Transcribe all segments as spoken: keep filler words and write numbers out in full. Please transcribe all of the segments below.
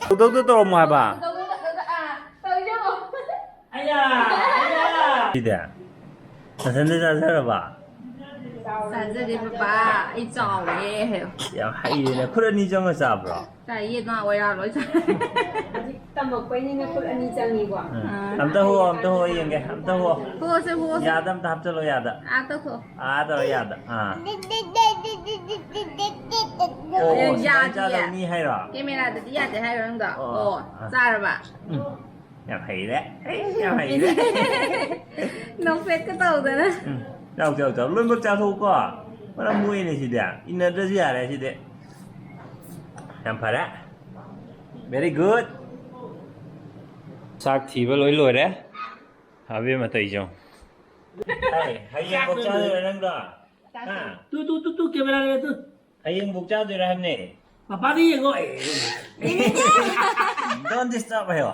ꯈꯨꯗꯛꯇ ꯇꯧꯔꯝꯃꯣ ꯍꯥꯏꯕ꯫ ꯁꯤꯗꯤ ꯅꯊꯟꯗ ꯆꯥꯖꯔꯕ? ꯆꯥꯖꯗꯦ ꯄꯄꯥ, ꯑꯩ ꯆꯥꯎꯔꯦ ꯍꯥꯏꯌꯣ꯫ ꯌꯥꯝ ꯍꯩꯔꯦꯅꯦ꯫ ꯈꯨꯠ ꯑꯅꯤ ꯆꯪꯉ ꯆꯥꯕ꯭ꯔꯣ? ꯆꯥꯏꯌꯦ, ꯉꯥ ꯑꯣꯏꯔꯥ ꯂꯣꯏ ꯆꯥꯏ꯫ ꯍꯧꯖꯤꯛ ꯇꯝꯃꯛꯄꯩꯅꯤꯅ ꯈꯨꯠ ꯑꯅꯤ ꯆꯪꯉꯤꯀꯣ꯫ ꯎꯝ꯫ ꯑꯝꯇ ꯍꯨꯑꯣ, ꯑꯝꯇ ꯍꯨꯑꯣ ꯌꯦꯡꯒꯦ, ꯑꯝꯇ ꯍꯨꯑꯣ꯫ ꯍꯨꯑꯣꯁꯦ, ꯍꯨꯑꯣꯁꯦ꯫ ꯌꯥꯗ ꯑꯝꯇ ꯍꯥꯞꯆꯜꯂꯣ, ꯌꯥꯗ꯫ ꯑꯥ ꯇꯧꯊꯣꯛꯑꯣ꯫ ꯑꯥ ꯇꯧꯔ ꯌꯥꯗ꯫ ꯑꯥ꯫ ꯑꯣ, ꯑꯣ, ꯁꯨꯃꯥꯏꯅ ꯌꯥꯗꯤꯌꯦ꯫ ꯆꯥꯗꯧꯅꯤ ꯍꯥꯏꯔꯣ? ꯀꯦꯃꯦꯔꯥꯗꯗꯤ ꯌꯥꯗꯦ ꯍꯥꯏꯔꯣ ꯅꯪꯗꯣ? ꯑꯣ, ꯑꯣ, ꯑꯥ꯫ ꯆꯥꯔꯕ? ꯎꯝ꯫ ꯌꯥꯝ ꯍꯩꯔꯦ꯫ ꯑꯩ ꯌꯥꯝ ꯍꯩꯔꯦ꯫ ꯅꯣꯛꯐꯦꯠꯀ ꯇꯧꯗꯅ꯫ ꯎꯝ꯫ ꯆꯥꯎ, ꯆꯥꯎ, ꯆꯥꯎ꯫ ꯂꯣꯏꯅꯃꯛ ꯆꯥꯊꯣꯛꯎꯀꯣ꯫ ꯃꯔꯝ ꯃꯣꯛꯏꯅꯦ ꯁꯤꯗꯤ꯫ ꯏꯟꯅꯗ꯭ꯔꯁꯨ ꯌꯥꯔꯦ ꯁꯤꯗꯤ꯫ ꯌꯥꯝ ꯐꯔꯦ꯫ Very good꯫ ꯆꯥꯛ ꯊꯤꯕ ꯂꯣꯏ ꯂꯣꯏꯔꯦ꯫ ꯑꯕꯦꯝꯃ ꯇꯧꯔꯤꯁꯦ ꯌꯦꯡꯉꯨ꯫ ꯍꯥꯏ, ꯍꯌꯦꯡꯕꯣꯛ ꯆꯥꯗꯣꯏꯔꯥ ꯅꯪꯗꯣ? ꯍꯥ? Two, two, two, two, camera ꯂꯩꯔꯦ, ꯇꯨ꯫ ꯍꯌꯦꯡꯕꯣꯛ ꯆꯥꯗꯣꯏꯔꯥ ꯍꯥꯏꯕꯅꯦ꯫ ꯄꯄꯥꯗ ꯌꯦꯡꯉꯣ, ꯑꯦ꯫ Don't disturb ꯍꯥꯏꯌꯣ꯫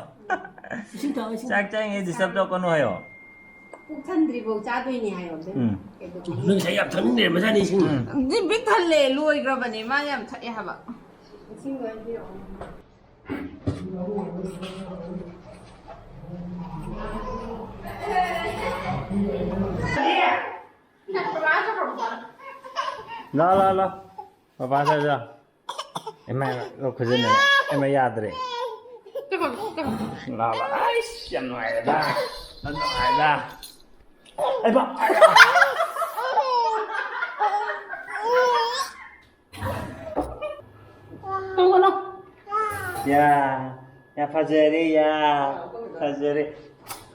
ꯏꯁꯤꯡ ꯊꯛꯑꯣ, ꯏꯁꯤꯡ ꯆꯥꯛ ꯊꯛꯑꯣ꯫ ꯆꯥꯔꯤꯉꯩ disturb ꯇꯧꯔꯛꯀꯅꯨ ꯍꯥꯏꯌꯣ꯫ ꯄꯨꯛ ꯊꯟꯗ꯭ꯔꯤꯐꯥꯎ ꯆꯥꯗꯣꯏꯅꯦ ꯍꯥꯏꯌꯣ, ꯑꯗꯨꯝ꯫ ꯎꯝ꯫ ꯀꯩꯗꯧꯕꯒꯤ? ꯅꯪ ꯉꯁꯥꯏ ꯌꯥꯝ ꯊꯛꯅꯤꯡꯗꯦ ꯃꯆꯥꯅꯤ ꯏꯁꯤꯡ꯫ ꯎꯝ꯫ ꯁꯤ ꯄꯤꯛ ꯊꯜꯂꯦ, ꯂꯣꯏꯈ꯭ꯔꯕꯅꯦ, ꯃꯥ ꯌꯥꯝ ꯊꯛꯑꯦ ꯍꯥꯏꯕ꯫ ꯏꯁꯤꯡ ꯂꯣꯏ ꯄꯤꯔꯛꯑꯣ꯫ ꯂꯥ, ꯂꯥ, ꯂꯥ꯫ ꯄꯄꯥ ꯁ꯭ꯋꯥꯏꯗ꯫ ꯏꯃꯥ, ꯏꯃꯥ, ꯂꯣꯛ ꯈꯨꯖꯤꯟꯅꯅꯦ꯫ ꯏꯃꯥ, ꯌꯥꯗ꯭ꯔꯦ꯫ ꯂꯥ, ꯂꯥ꯫ ꯑꯩꯁ, ꯌꯥꯝ ꯅꯨꯡꯉꯥꯏꯔꯦꯗ꯫ ꯌꯥꯝ ꯅꯨꯡꯉꯥꯏꯔꯦꯗ꯫ ꯑꯩꯃ! ꯌꯥ, ꯌꯥ, ꯐꯖꯔꯦ, ꯌꯥ, ꯐꯖꯔꯦ,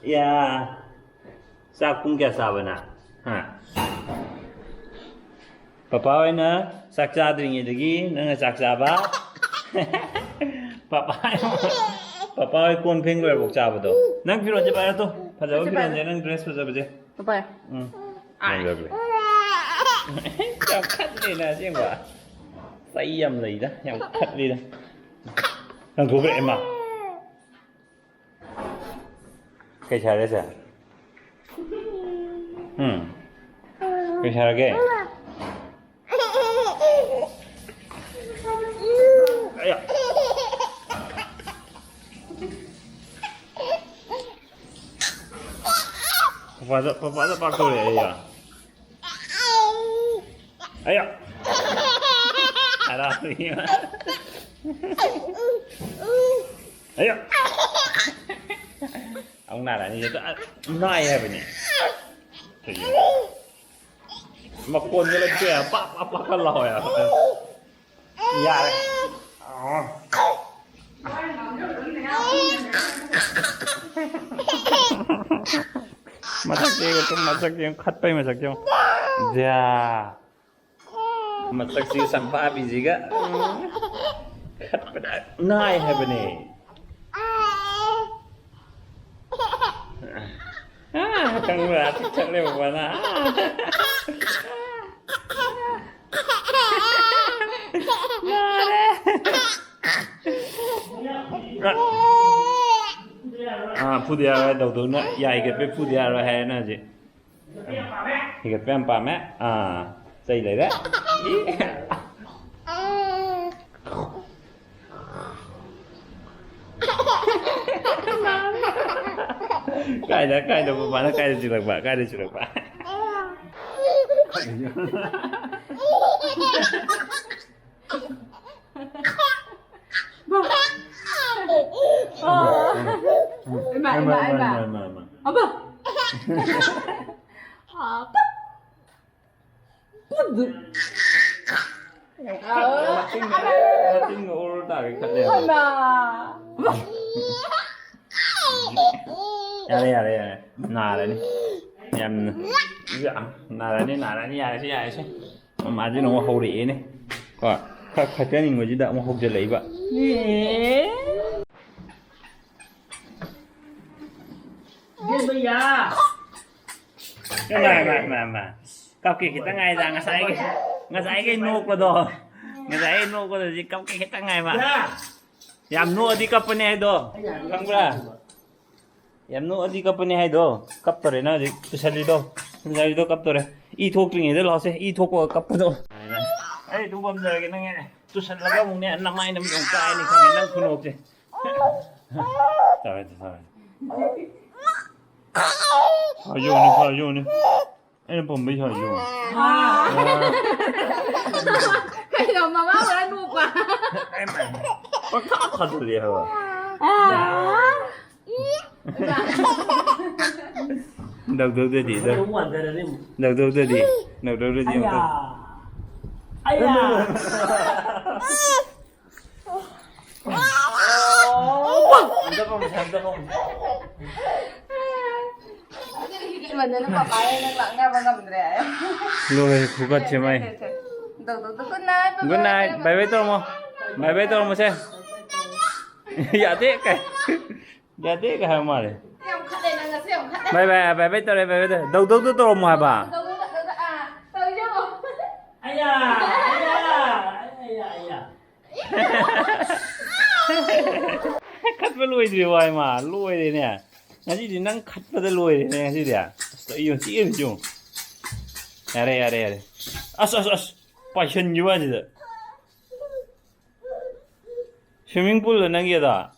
ꯌꯥ꯫ ꯆꯥꯛ ꯄꯨꯡ ꯀꯌꯥ ꯆꯥꯕ ꯅꯪ? ꯍꯥ? ꯄꯄꯥ ꯍꯣꯏꯅ ꯆꯥꯛ ꯆꯥꯗ꯭ꯔꯤꯉꯩꯗꯒꯤ ꯅꯪꯅ ꯆꯥꯛ ꯆꯥꯕ꯫ ꯄꯄꯥ, ꯄꯄꯥ ꯍꯣꯏ ꯀꯣꯟ ꯐꯦꯡ ꯂꯣꯏꯔꯐꯥꯎ ꯆꯥꯕꯗꯣ꯫ ꯅꯪ ꯐꯤꯔꯣꯟꯁꯦ ꯄꯥꯏꯔꯣ ꯇꯨ꯫ ꯐꯖꯕ ꯁꯤ ꯄꯥꯏꯔꯣ꯫ ꯐꯤꯔꯣꯟꯁꯦ, ꯅꯪ dress ꯐꯖꯕꯁꯦ꯫ ꯄꯄꯥ꯫ ꯎꯝ꯫ ꯑꯥꯏ꯫ ꯌꯥꯝ ꯈꯠꯂꯦꯅ ꯑꯁꯦꯡꯕ꯫ ꯆꯩ ꯌꯥꯝ ꯂꯩꯗ, ꯌꯥꯝ ꯈꯠꯂꯤꯗ꯫ ꯂꯪꯊꯣꯛꯈ꯭ꯔꯦ, ꯏꯃꯥ꯫ ꯀꯩ ꯁꯥꯔꯦ, ꯁꯦ? ꯎꯝ꯫ ꯀꯩ ꯁꯥꯔꯒꯦ? ꯄꯄꯥꯗ, ꯄꯄꯥꯗ ꯄꯥꯛꯊꯣꯔꯛꯑꯦ ꯑꯩꯌꯥ꯫ ꯑꯩꯌꯥ꯫ ꯍꯔꯥꯎꯔꯤ꯫ ꯑꯩꯌꯥ꯫ ꯑꯃꯨꯛ ꯅꯥꯔꯛꯑꯅꯤ꯫ ꯅꯥꯏ ꯍꯥꯏꯕꯅꯦ꯫ ꯀꯩꯅꯣ? ꯃꯈꯣꯟꯒ ꯂꯩꯇꯦ꯫ ꯄꯥꯛ, ꯄꯥꯛ, ꯄꯥꯛꯀ ꯂꯥꯎꯋꯦ ꯍꯥꯏꯕ꯫ ꯌꯥꯔꯦ꯫ ꯑꯣ꯫ ꯃꯁꯛꯁꯦ ꯌꯦꯡꯉꯨ, ꯃꯁꯛꯁꯦ ꯌꯦꯡꯉꯨ, ꯈꯠꯄꯩ ꯃꯁꯛꯁꯦ ꯌꯦꯡꯉꯨ꯫ ꯌꯥ꯫ ꯃꯁꯛꯁꯤꯒ ꯁꯝꯐꯥꯕꯤꯁꯤꯒ꯫ ꯈꯠꯄꯗ ꯅꯥꯏ ꯍꯥꯏꯕꯅꯦ꯫ ꯑꯥ, ꯈꯪꯕ꯭ꯔꯥ? ꯆꯤꯛꯊꯠꯂꯦ ꯕꯕꯥꯅ꯫ ꯑꯥ꯫ ꯅꯥꯔꯦ꯫ ꯑꯥ, ꯐꯨꯗ ꯌꯥꯔꯣꯏ, ꯗꯧꯗꯧꯅ ꯌꯥꯏ ꯀꯠꯄꯩ ꯐꯨꯗ ꯌꯥꯔꯣꯏ ꯍꯥꯏꯌꯦ ꯅꯪ ꯍꯧꯖꯤꯛ꯫ ꯍꯤꯒꯠꯄ ꯌꯥꯝ ꯄꯥꯝꯃꯦ꯫ ꯑꯥ, ꯆꯩ ꯂꯩꯔꯦ꯫ ꯀꯥꯏꯗ, ꯀꯥꯏꯗ, ꯕꯕꯥꯅ ꯀꯥꯏꯗ ꯆꯤꯛꯂꯛꯄ? ꯀꯥꯏꯗ ꯆꯤꯛꯂꯛꯄ? ꯏꯃꯥ, ꯏꯃꯥ, ꯏꯃꯥ꯫ ꯏꯃꯥ, ꯏꯃꯥ, ꯏꯃꯥ, ꯏꯃꯥ꯫ ꯑꯕ꯫ ꯑꯕ꯫ ꯃꯇꯤꯡ, ꯃꯇꯤꯡ ꯑꯣꯔ ꯇꯥꯒꯦ ꯈꯜꯂꯦ꯫ ꯍꯩꯃꯥ꯫ ꯌꯥꯔꯦ, ꯌꯥꯔꯦ, ꯌꯥꯔꯦ꯫ ꯅꯥꯔꯅꯤ꯫ ꯌꯥꯝꯅ꯫ ꯅꯥꯔꯅꯤ, ꯅꯥꯔꯅꯤ, ꯌꯥꯔꯦꯁꯦ, ꯌꯥꯔꯦꯁꯦ꯫ ꯃꯃꯥꯁꯤꯅ ꯑꯃꯨꯛ ꯍꯧꯔꯛꯑꯦꯅꯦ꯫ ꯀꯣ, ꯈꯔ ꯈꯠꯆꯅꯤꯡꯕꯁꯤꯗ ꯑꯃꯨꯛ ꯍꯧꯖꯤꯜꯂꯛꯏꯕ꯫ ꯑꯦ꯫ ꯏꯕꯦꯝꯃ ꯌꯥ꯫ ꯏꯃꯥ, ꯏꯃꯥ, ꯏꯃꯥ, ꯏꯃꯥ꯫ ꯀꯞꯀꯦ ꯈꯤꯇꯪ ꯉꯥꯏꯗ, ꯉꯁꯥꯏꯒꯤ, ꯉꯁꯥꯏꯒꯤ ꯅꯣꯛꯄꯗꯣ꯫ ꯉꯁꯥꯏꯒꯤ ꯅꯣꯛꯄꯗꯣ ꯍꯧꯖꯤꯛ ꯀꯞꯀꯦ ꯈꯤꯇꯪ ꯉꯥꯏꯕ꯫ ꯌꯥ꯫ ꯌꯥꯝ ꯅꯣꯛꯑꯗꯤ ꯀꯞꯄꯅꯦ ꯍꯥꯏꯗꯣ꯫ ꯈꯪꯕ꯭ꯔꯥ? ꯌꯥꯝ ꯅꯣꯛꯑꯗꯤ ꯀꯞꯄꯅꯦ ꯍꯥꯏꯗꯣ꯫ ꯀꯞꯇꯣꯔꯦ ꯅꯪ ꯍꯧꯖꯤꯛ꯫ ꯇꯨꯁꯜꯂꯤꯗꯣ꯫ ꯇꯨꯁꯜꯂꯤꯗꯣ ꯀꯞꯇꯣꯔꯦ꯫ ꯏ ꯊꯣꯛꯇ꯭ꯔꯤꯉꯩꯗ ꯂꯥꯛꯑꯣꯁꯦ꯫ ꯏ ꯊꯣꯛꯄꯒ ꯀꯞꯄꯗꯣ꯫ ꯑꯩ ꯑꯗꯨꯝ ꯄꯥꯝꯖꯔꯒꯦ ꯅꯪ꯫ ꯇꯨꯁꯜꯂꯒ ꯑꯃꯨꯛꯅꯦ ꯅꯃꯥꯏꯅ ꯑꯃꯨꯛ ꯀꯥꯏꯅꯤ ꯈꯪꯉꯦ ꯅꯪ ꯈꯨꯅꯣꯛꯁꯦ꯫ ꯇꯧꯔꯦ, ꯇꯧꯔꯦ꯫ ꯁꯥ ꯌꯣꯡꯅꯤ, ꯁꯥ ꯌꯣꯡꯅꯤ꯫ ꯑꯩꯅ ꯄꯥꯝꯕꯩ ꯁꯥ ꯌꯣꯡ꯫ ꯀꯩꯅꯣ, ꯃꯃꯥ ꯍꯣꯔꯦꯟ ꯅꯣꯛꯄ꯫ ꯄꯪꯊꯥ ꯊꯥꯖꯜꯂꯦ ꯍꯥꯏꯕ꯫ ꯗꯧꯗꯧꯗꯗꯤ, ꯗꯧ-, ꯑꯃꯨꯛ ꯋꯥꯟꯊꯔꯅꯤ ꯑꯃꯨꯛ꯫ ꯗꯧꯗꯧꯗꯗꯤ, ꯗꯧꯗꯧꯗꯗꯤ ꯑꯌꯥ꯫ ꯑꯃꯨꯛꯇꯪ꯫ ꯑꯌꯥ꯫ ꯑꯣ꯫ ꯑꯝꯇ ꯄꯥꯝꯁꯦ, ꯑꯝꯇ ꯄꯥꯝꯁꯦ꯫ ꯀꯤꯃꯟꯗꯅ ꯄꯄꯥꯅ ꯅꯪ ꯂꯥꯛꯅꯕ ꯉꯝꯗ꯭ꯔꯦ ꯍꯥꯏ꯫ ꯂꯣꯏꯔꯦ, ꯈꯨꯀꯠꯁꯦ ꯃꯥꯏ꯫ ꯗꯧꯗꯧꯗꯣ, good night, good night, bye bye ꯇꯧꯔꯝꯃꯣ꯫ Bye bye ꯇꯧꯔꯝꯃꯣꯁꯦ꯫ ꯌꯥꯗꯦ ꯀꯥꯏ꯫ ꯌꯥꯗꯦ ꯀꯥꯏ ꯍꯥꯏꯕ ꯃꯥꯜꯂꯦ꯫ ꯌꯥꯝ ꯈꯠꯂꯦ ꯅꯪ ꯉꯁꯤ, ꯌꯥꯝ ꯈꯠꯂꯦ꯫ Bye bye, bye bye ꯇꯧꯔꯦ, bye bye ꯇꯧꯔꯦ꯫ ꯗꯧꯗꯧꯗꯣ ꯇꯧꯔꯝꯃꯣ ꯍꯥꯏꯕ꯫ ꯗꯧꯗꯧꯗꯣ, ꯗꯧꯗꯧꯗꯣ, ꯑꯥ, ꯇꯧꯔꯤꯁꯦ ꯌꯦꯡꯉꯣ꯫ ꯑꯌꯥ, ꯑꯌꯥ, ꯑꯌꯥ, ꯑꯌꯥ꯫ ꯈꯠꯄ ꯂꯣꯏꯗ꯭ꯔꯤ ꯋꯥꯏ ꯃꯥ, ꯂꯣꯏꯔꯦꯅꯦ꯫ ꯉꯁꯤꯗꯤ ꯅꯪ ꯈꯠꯄꯗ ꯂꯣꯏꯔꯦꯅꯦ ꯉꯁꯤꯗꯤ꯫ ꯑꯁ, ꯑꯩ ꯌꯣꯟꯊꯤ ꯑꯃ ꯆꯣꯡ-, ꯌꯥꯔꯦ, ꯌꯥꯔꯦ, ꯌꯥꯔꯦ꯫ ꯑꯁ, ꯑꯁ, ꯑꯁ, ꯄꯥꯏꯁꯟꯈꯤꯕ ꯋꯥꯅꯤꯗ꯫ Swimming pool ꯂ ꯅꯪꯒꯤ ꯑꯗꯣ?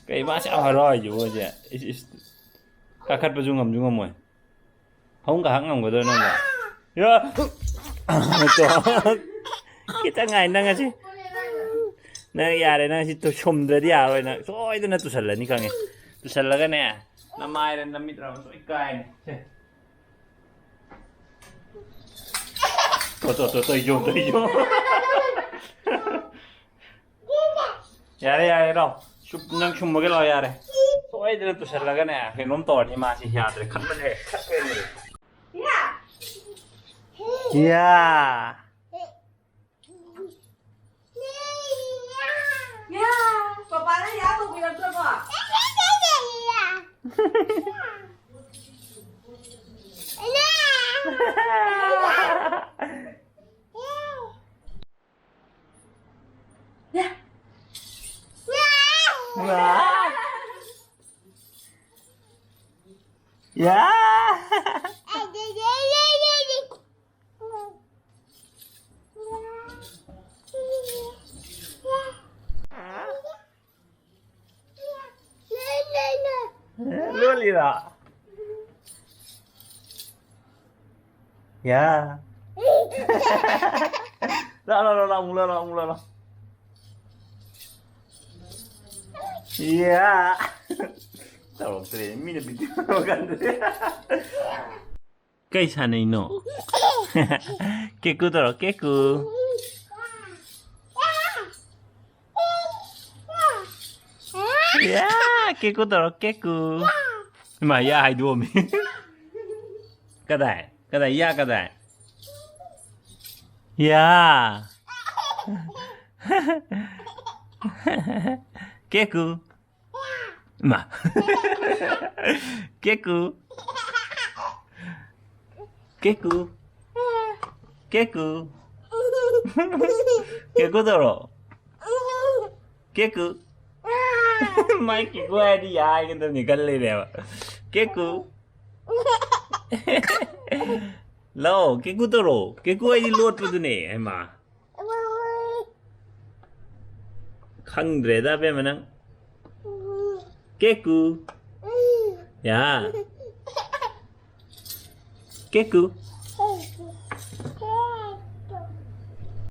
ꯀꯩ ꯃꯥꯁꯦ ꯌꯥꯝ ꯍꯔꯥꯎꯔꯤꯁꯤꯕꯣ ꯍꯧꯖꯤꯛ? ꯏꯁ, ꯏꯁ꯫ ꯀꯥꯈꯠꯄꯁꯨ ꯉꯝꯁꯨ ꯉꯝꯃꯣꯏ꯫ ꯐꯃꯨꯡ ꯀꯥꯈꯠ ꯉꯝꯒꯗ꯭ꯔꯣ ꯅꯪꯕꯣ? ꯌꯥ! ꯈꯤꯇꯪ ꯉꯥꯏ ꯅꯪ ꯉꯁꯤ꯫ ꯅꯪ ꯌꯥꯔꯦ, ꯅꯪ ꯁꯤ ꯇꯨ-, ꯁꯨꯝꯗ꯭ꯔꯗꯤ ꯌꯥꯔꯣꯏ ꯅꯪ꯫ ꯁꯣꯏꯗꯅ ꯇꯨꯁꯜꯂꯅꯤ ꯈꯪꯉꯦ꯫ ꯇꯨꯁꯜꯂꯒꯅꯦ, ꯅꯃꯥꯏꯔ ꯅꯃꯤꯠꯔ ꯑꯃ ꯁꯣꯏ ꯀꯥꯏꯅꯤ꯫ ꯁꯦ꯫ ꯇꯣ, ꯇꯣ, ꯇꯣ, ꯇꯣ, ꯌꯣ, ꯇꯣ, ꯌꯣ꯫ ꯌꯥꯔꯦ, ꯌꯥꯔꯦ, ꯂꯥꯎ꯫ ꯁꯨꯞ-, ꯅꯪ ꯁꯨꯝꯃꯒꯦ ꯂꯥꯎ, ꯌꯥꯔꯦ꯫ ꯁꯣꯏꯗꯅ ꯇꯨꯁꯜꯂꯒꯅꯦ, ꯀꯩꯅꯣꯝ ꯇꯧꯔꯅꯤ ꯃꯥꯁꯤ, ꯌꯥꯗ꯭ꯔꯦ, ꯈꯠꯂꯅꯤ, ꯈꯠꯄꯅꯤ꯫ ꯌꯥ꯫ ꯌꯥ, ꯄꯄꯥꯅ ꯌꯥ ꯇꯧꯕꯤꯔꯛꯇ꯭ꯔꯕꯣ? ꯌꯥ꯫ ꯌꯥ꯫ ꯂꯣꯜꯂꯤꯔꯣ? ꯌꯥ꯫ ꯂꯥꯛ, ꯂꯥꯛ, ꯂꯥꯛ, ꯂꯥꯛ, ꯑꯃꯨꯛ ꯂꯥꯛ, ꯂꯥꯛ, ꯑꯃꯨꯛ ꯂꯥꯛ, ꯂꯥꯛ꯫ ꯌꯥ꯫ ꯇꯧꯔꯛꯇ꯭ꯔꯦ꯫ ꯃꯤꯅ ꯚꯤꯗꯤꯑꯣ ꯇꯧꯔꯀꯥꯟꯗꯗꯤ꯫ ꯀꯩ ꯁꯥꯟꯅꯩꯅꯣ? ꯀꯦꯀꯨ ꯇꯧꯔꯣ, ꯀꯦꯀꯨ꯫ ꯌꯥ, ꯀꯦꯀꯨ ꯇꯧꯔꯣ, ꯀꯦꯀꯨ꯫ ꯏꯃꯥ, ꯌꯥ ꯍꯥꯏꯗꯣꯛꯑꯝꯃꯤ꯫ ꯀꯗꯥꯏ? ꯀꯗꯥꯏ? ꯌꯥ ꯀꯗꯥꯏ? ꯌꯥ꯫ ꯀꯦꯀꯨ꯫ ꯏꯃꯥ꯫ ꯀꯦꯀꯨ꯫ ꯀꯦꯀꯨ꯫ ꯀꯦꯀꯨ꯫ ꯀꯦꯀꯨ ꯇꯧꯔꯣ꯫ ꯀꯦꯀꯨ꯫ ꯃꯥꯏ ꯀꯦꯀꯨ ꯍꯥꯏꯔꯗꯤ ꯌꯥ ꯍꯥꯏꯒꯗꯕꯅꯤ ꯈꯜ ꯂꯩꯔꯦꯕ꯫ ꯀꯦꯀꯨ꯫ ꯂꯥꯛꯑꯣ, ꯀꯦꯀꯨ ꯇꯧꯔꯣ꯫ ꯀꯦꯀꯨ ꯍꯥꯏꯗꯤ ꯂꯣꯠꯄꯗꯨꯅꯦ, ꯍꯩꯃꯥ꯫ ꯈꯪꯗ꯭ꯔꯦꯗ, ꯑꯕꯦꯝꯃ, ꯅꯪ꯫ ꯀꯦꯀꯨ꯫ ꯌꯥ꯫ ꯀꯦꯀꯨ꯫